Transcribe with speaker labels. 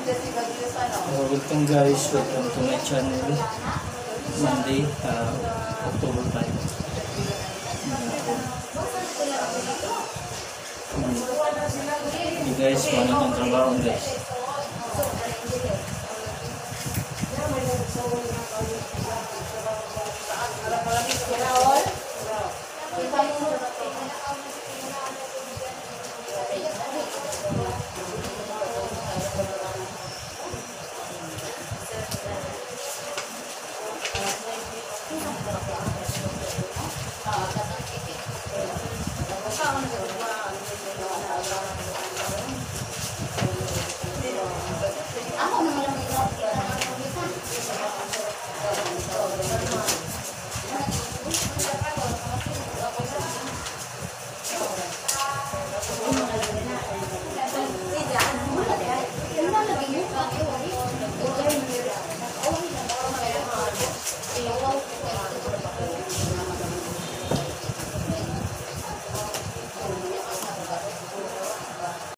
Speaker 1: Welcome guys, welcome to my channel. Monday, October 5. You guys, wala itong trabaho, guys.